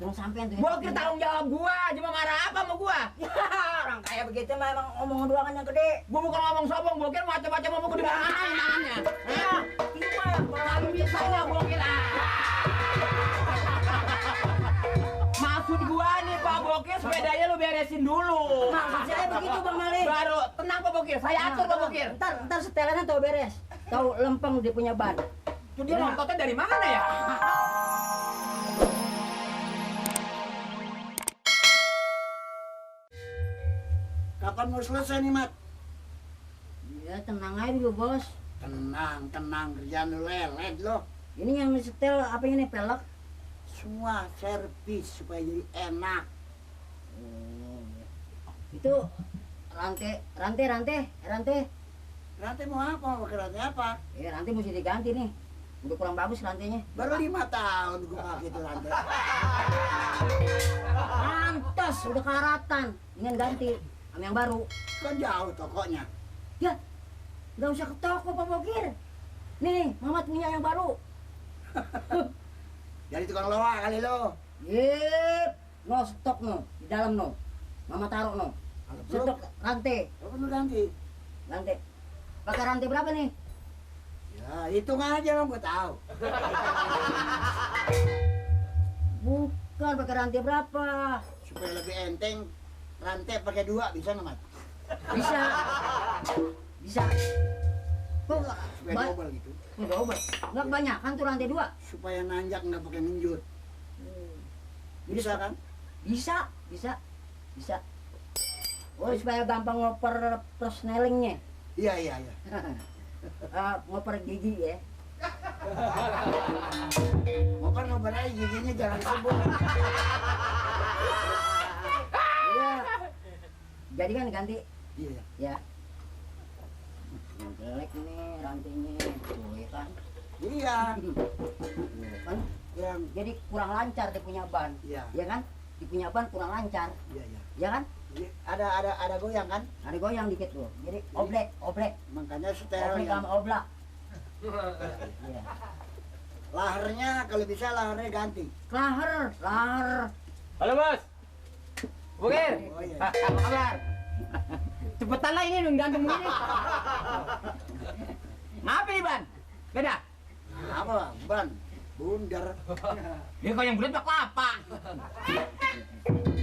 Yang sampean tuh. Bokir tanggung jawab gua, cuma marah apa sama gua? Ya, orang kayak begitu mah emang omongan doangan yang gede. Gua bukan ngomong sombong, Bokir macam-macam ngomong gua di mana tangannya. Ya, gimana? Kalau misalnya Bokir maksud gua nih Pak Bokir, sepedanya lu beresin dulu. Maksud saya begitu Bang Mali. Baru tenang Pak Bokir, saya atur Pak Bokir. Ntar setelannya tahu beres. Tahu lempeng dia punya ban. Itu dia nontonnya dari mana ya? Kapan mau selesai nih, Mat? Ya tenang aja dulu bos. Tenang, kerjaan lu lelet lo. Ini yang setel apa ini pelek? Semua servis supaya jadi enak. Itu rantai. Rantai mau apa? Mau pakai rantai apa? Ya rantai mesti diganti nih. Udah kurang bagus rantainya. Baru 5 tahun gua pakai itu rantai. Pantes udah karatan. Ingin ganti sama yang baru. Kan jauh tokonya. Ya, nggak usah ke toko Pak Bokir. Nih, Mamat punya yang baru. Jadi tukang loa kali lo. Yep, no stok no di dalam no. Mama taruh no. Kalau belum, Stok rantai. lo perlu ganti. Rantai. Pakai rantai berapa nih? Ya, hitung aja lo, gua tahu. Bukan pakai rantai berapa? Supaya lebih enteng, rantai pakai 2 bisa nggak, Mat? Bisa. Kok nggak? Supaya double gitu. Double. Nggak banyak kan tuh rantai 2? Supaya nanjak nggak pakai menjut. Bisa kan? Bisa. Oh, supaya gampang ngoper persnelingnya. Iya. Ngoper gigi ya. Ngoper aja giginya jangan sebut. Iya. Jadi kan ganti. Iya. Ya. Yang jelek nih rantainya. Tuh ya kan. Iya. Tuh, kan. Yang Jadi kurang lancar dia punya ban. Iya. Ya kan? Dia punya ban kurang lancar. Iya. Ya kan? Jadi ada goyang kan? Ada goyang dikit tuh. Jadi oblek. Makanya setel Oblek yang sama oblak. Iya. lahernya kalau bisa lahernya ganti. Lahar. Halo Bos. Bokir. Oh, iya. Apa kabar? Cepetan lah ini dong gantung begini. Ngapa nih Ban? Beda? Apa? Ban, bundar. Dia kok yang bulat mah kelapa.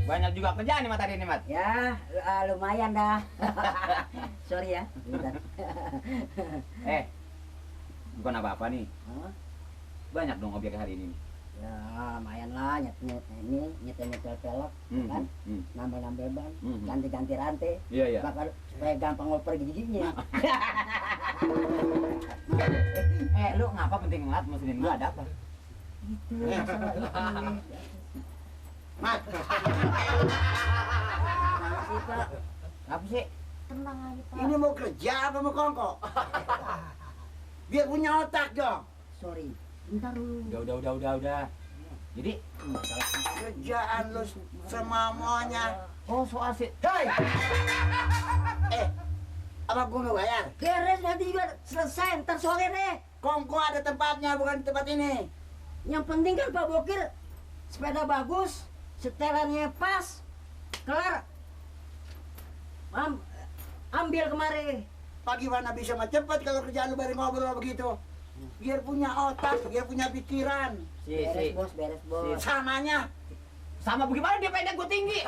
Banyak juga kerjaan nih Mat hari ini Mat. Ya, lumayan dah. Sorry ya. Bentar. Bukan apa-apa nih. Hah? Banyak dong objek hari ini. Ya, lumayan lah nyetel pelek, kan? Nambel ban, ganti rantai. Iya. Bakal supaya gampang ngoper giginya. Lu ngapa penting banget mesin gua ada apa? Itu masalah itu. Mat, Kenapa sih, Pak? Apa sih? Tenang aja, Pak. ini mau kerja apa mau kongko? Biar punya otak dong. Sorry. Bentar dulu. Udah. Jadi masalah Kerjaan lu semuanya. oh soal sih. Hei! Apa gua nggak bayar? Beres nanti juga selesai, ntar sore deh. Kongko ada tempatnya, bukan di tempat ini. Yang penting kan Pak Bokir, sepeda bagus, setelannya pas, kelar. Ambil kemari. Bagaimana bisa mah cepat kalau kerjaan lu baru ngobrol begitu? Biar punya otak, biar punya pikiran. Beres bos. Samanya. Sama bagaimana dia pendek gue tinggi.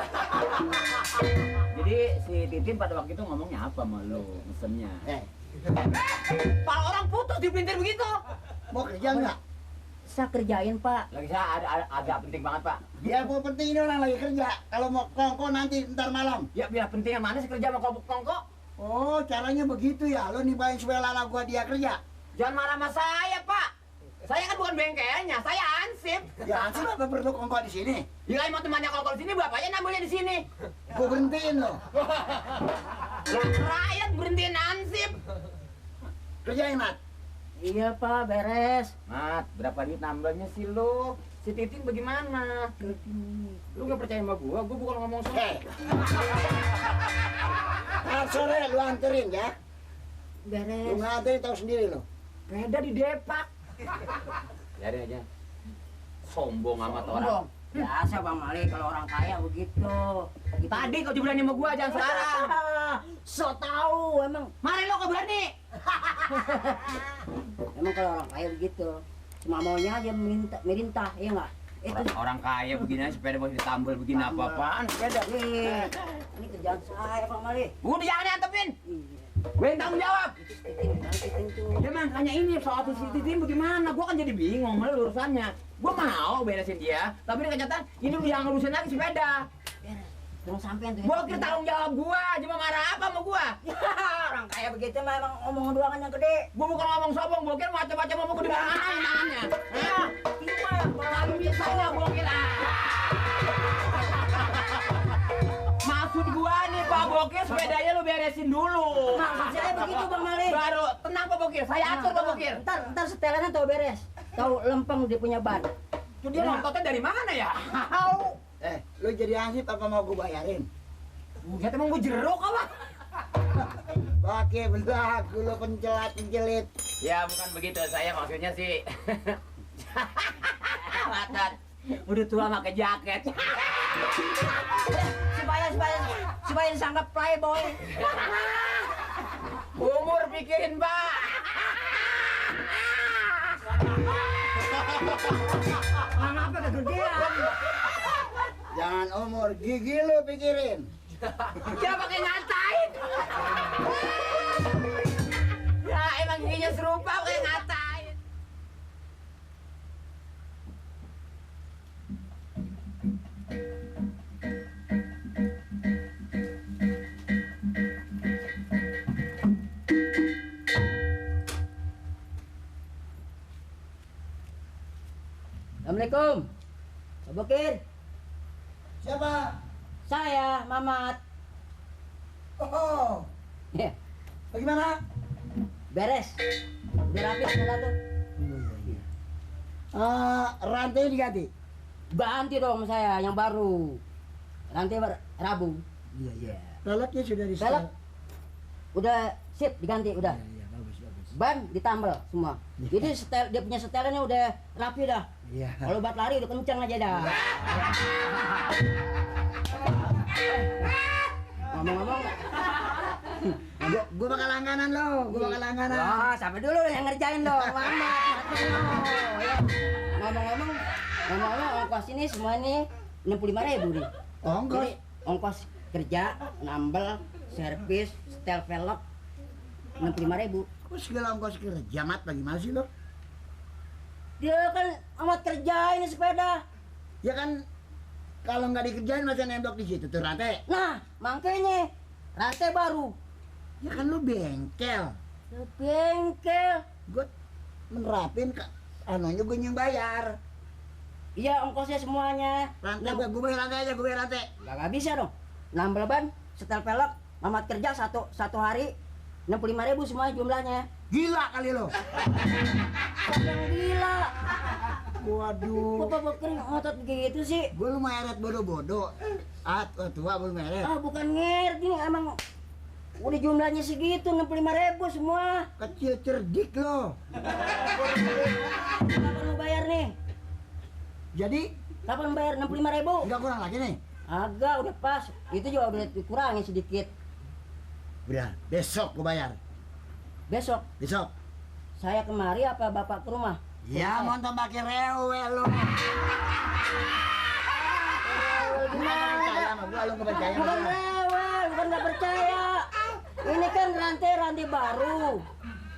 Jadi si Titin pada waktu itu ngomongnya apa sama lu mesennya? Kalau orang putus dipelintir begitu. Mau kerja nggak? Saya kerjain Pak. Lagi saya ada penting banget Pak. Biar gua penting ini orang lagi kerja. Kalau mau kongko nanti ntar malam. Ya biar penting yang mana sih kerja sama kongko? Oh, caranya begitu ya? Lo nibahin supaya lala gua dia kerja? Jangan marah sama saya Pak. Saya kan bukan bengkelnya, saya ansip. Ya, ansip apa perlu kongko di sini? Ya mau temannya kongko di sini, bapaknya nambahnya di sini. Gua berhentiin lo. Lah rakyat berhentiin ansip. Kerjain, Mat. Iya Pak, beres. Mat, berapa duit nambahnya sih lu? Si Titin bagaimana? Lu gak percaya sama gua bukan ngomong soal. Sore lu anterin ya. Lu Beres. nganterin tahu sendiri lo. Beda di Depak. Biarin aja. Sombong amat orang. Biasa Bang Mali kalau orang kaya begitu. Gitu. Tadi kau jebulani sama gua, jangan sekarang. So tahu emang. Mari lo kau berani. Emang kalau orang kaya begitu. Cuma maunya aja merintah, iya enggak? Itu Orang kaya begini sepeda mau ditambal begini apa-apaan sepeda. ini kerjaan saya Bang Mali. Udah jangan diantepin. Iya. Gue yang tanggung jawab. Titin tuh. Ya makanya ini soal si Titin bagaimana? Gua kan jadi bingung malah urusannya. Gua mau beresin dia, tapi dengan kenyataan ini lu jangan ngurusin lagi sepeda. Jangan sampean tuh. Gua kira tanggung jawab gua, cuma marah apa sama gua? Ya, orang kaya begitu memang omongan doangan yang gede. Gua bukan ngomong sombong, gua kira macam-macam ngomong di mana tangannya. Ya, gimana? Kalau misalnya gua kira. Maksud gua nih Pak Bokir sepedanya lu beresin dulu. Maksud saya begitu Bang Mali. Baru tenang Pak Bokir, saya atur Pak Bokir. Ntar setelannya tahu beres. Tahu lempeng dia punya ban. Itu dia nontonnya dari mana ya? Lu jadi ansip apa mau gue bayarin? Bukan emang gua jeruk apa? Pakai belagu lu pencelat-pencelit. Ya bukan begitu, saya maksudnya sih. Watat, udah tua pakai jaket. supaya disangka playboy. Umur pikirin, Pak. Kenapa kegedean? Jangan umur, gigi lu pikirin. Dia pakai ngatain. Ya emang giginya serupa pakai ngatain. Assalamualaikum. Pak Bokir. Siapa? Saya Mamat. Oh, Ya, bagaimana? beres. Udah rapi sekolah tuh. Rantai diganti. Ganti dong saya yang baru. Rantai Rabu. Iya. Peleknya sudah di Pelek udah sip diganti udah. Iya, bagus. Ban ditambal semua. Jadi setel dia punya setelannya udah rapi dah. Iya. Kalau buat lari udah kencang aja dah. Ngomong-ngomong, Gua bakal langganan lo, gua bakal langganan. wah sampai dulu yang ngerjain dong, Mama. Ya. Ngomong-ngomong ongkos ini semua ini 65.000 nih. Ongkos? Jadi, ongkos kerja, nambel, servis, setel velg 65.000. Kok segala ongkos kerja, Mat? Bagaimana sih lo? Dia kan amat kerja ini sepeda. Ya kan, kalau nggak dikerjain masa nembok di situ tuh rantai. Nah, makanya rantai baru. Ya kan lu bengkel. Ke bengkel. Gue menerapin anunya gue yang bayar. Iya ongkosnya semuanya. Rantai gue bayar rantai aja, gue bayar rantai. Gak bisa dong. Nambel ban, setel velg, Mamat kerja satu hari 65.000 semuanya jumlahnya. Gila kali lo. Yang gila. Waduh. Kok Pak Bokir ngotot gitu sih? Gue lu meret bodoh-bodoh. Tua belum meret. Ah bukan ngerti nih emang udah jumlahnya segitu 65.000 semua. Kecil cerdik lo. Kapan mau bayar nih? Jadi Kapan bayar 65.000? nggak kurang lagi nih. Agak udah pas. Itu juga udah dikurangin sedikit. Udah, besok gue bayar. Besok Besok. saya kemari apa bapak ke rumah? Ya, mau pakai rewel lo. Gimana? Percaya sama gue, lo nggak percaya sama Bukan gue. rewel, bukan nggak percaya. Ini kan rantai baru.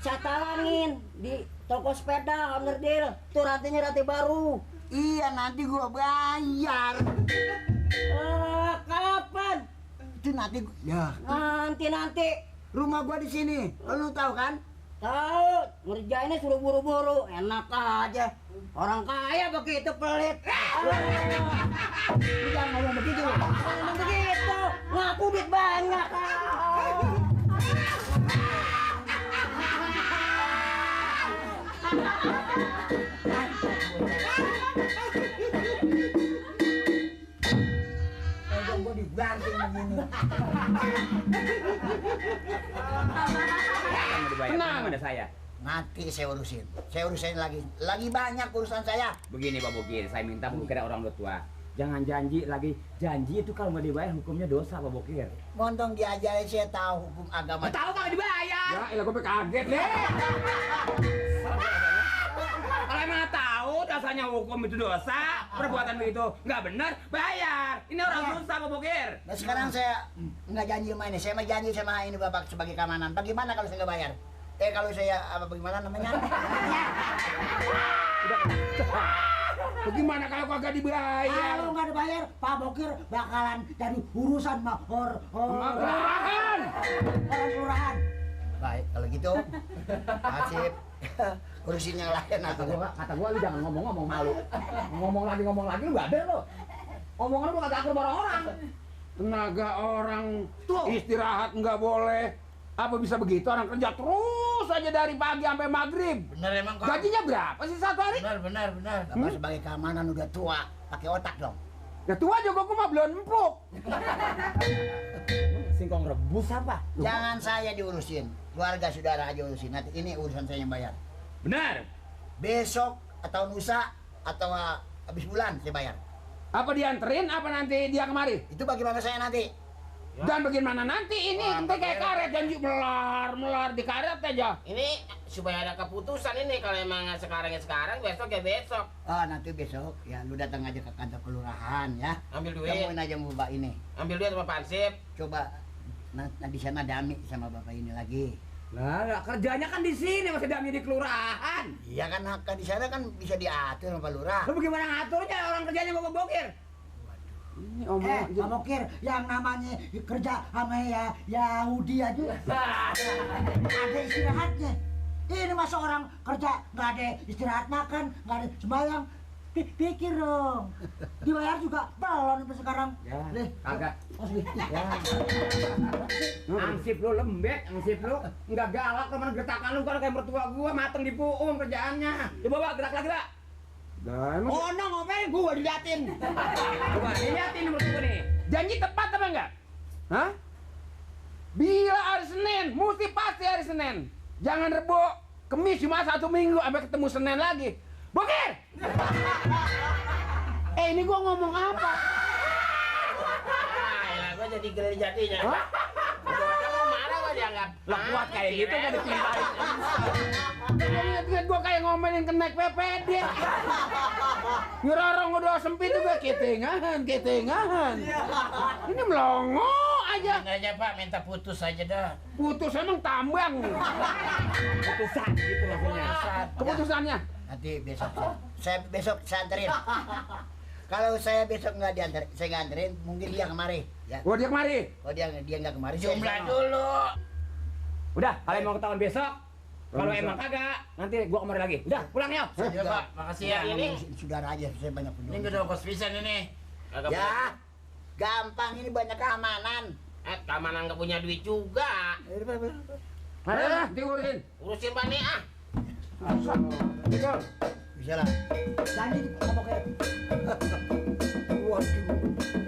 Saya talangin di toko sepeda Honor Deal. Tuh rantainya rantai baru. Iya, nanti gue bayar. Kapan? Itu nanti ya. Nanti. Rumah gue di sini. Lo tahu kan? Tahu, ngerjainnya suruh buru-buru. Enak aja. Orang kaya begitu pelit. Lu jangan ngomong begitu. Ngomong begitu. Ngaku duit banyak. Kalau gue dibanting begini. Kamu dibayar pada saya. Nanti saya urusin. Saya urusin lagi. Lagi banyak urusan saya. Begini Pak Bokir, saya minta Pak Bokir orang tua. Jangan janji lagi. Janji itu kalau nggak dibayar hukumnya dosa, Pak Bokir. Montong diajarin saya tahu hukum agama. Tahu kagak dibayar? Ya, elah gue kaget deh. Kalau emang tahu dasarnya hukum itu dosa, perbuatan begitu nggak benar, bayar. Ini orang susah, Pak Bokir. Nah sekarang saya nggak janji sama ini, saya mah janji sama ini Bapak sebagai keamanan. Bagaimana kalau saya nggak bayar? Kalau saya apa bagaimana namanya? Bagaimana kalau kagak dibayar? Kalau nggak dibayar, Pak Bokir bakalan jadi urusan mah Kelurahan. orang kelurahan. Baik, kalau gitu, Asip, urusin yang lain aku. Kata gua lu jangan ngomong-ngomong malu. Ngomong lagi lu gak ada lo. Omongan lu kagak akur orang. Tenaga orang Tuh. istirahat nggak boleh. Apa bisa begitu? Orang kerja terus aja dari pagi sampai maghrib. Bener emang kok. Gajinya berapa sih satu hari? Benar. Bapak sebagai keamanan udah tua, pakai otak dong. Ya tua juga gua mah belum empuk. Singkong rebus apa? Jangan saya diurusin, keluarga saudara aja urusin. Nanti ini urusan saya yang bayar. Benar. Besok atau lusa atau habis bulan saya bayar. Apa dianterin? Apa nanti dia kemari? Itu bagaimana saya nanti? Dan bagaimana nanti ini? Nanti kayak karet janji melar di karet aja. Ini supaya ada keputusan ini, kalau emang sekarang ya sekarang, besok ya besok. Nanti besok ya lu datang aja ke kantor kelurahan ya. Ambil duit. Temuin aja Mbak ini. Ambil duit sama Pansip. Coba di sana dami sama bapak ini lagi. Lah, kerjanya kan di sini, masih dami di kelurahan. Iya kan hak di sana kan bisa diatur sama Pak Lurah. Lu bagaimana ngaturnya orang kerjanya mau Bokir? Ini Pak Bokir yang namanya kerja sama Yahudi aja ada istirahatnya. Ini masa orang kerja nggak ada istirahat makan, nggak ada sembahyang. Pikir dong, dibayar juga belum sampai sekarang. Ya, Lih, kagak. Asli. Ya. Ansip lu lembek, ansip lu enggak galak teman gertakan lu kan kayak mertua gua mateng di puung kerjaannya. Coba Pak, gerak lagi, Pak. Nah, emang Oh, no, ngapain gua diliatin. Coba diliatin mertua nih. janji tepat apa enggak? Hah? Bila hari Senin, mesti pasti hari Senin. Jangan Rebo, Kemis cuma 1 minggu sampai ketemu Senin lagi. Bokir! Ini gua ngomong apa? Elah, gua jadi geli jadinya. Hah? Bocah mau marah gua dianggap. Lah kuat kayak gitu kan dipintain. Lihat gua kayak ngomelin kenaik PPD. Ngerorong udah sempit juga ketengahan. Ini melongo aja. Ini aja Pak, minta putus aja dah. Putus emang tambang. Putusan gitu maksudnya. Keputusannya. Nanti besok saya besok saya anterin. Kalau saya besok nggak diantar, saya nggak anterin, mungkin dia kemari. Ya. Gua dia kemari. Kalau dia nggak kemari, saya Jumlah sana. dulu. Udah, kalian mau ketahuan besok. Kalau Besok. emang kagak, nanti gua kemari lagi. Udah, pulang yuk. Saya Ya juga Pak, makasih ya. ini Ini saudara aja, saya banyak ini penyumbang. udah ongkos pisan ini. Kagak Ya, gampang ini banyak keamanan. keamanan nggak punya duit juga. Mana? Diurusin. Urusin Pak nih ah. Betul. Bisa lah. Janji Pak Bokir. Waduh.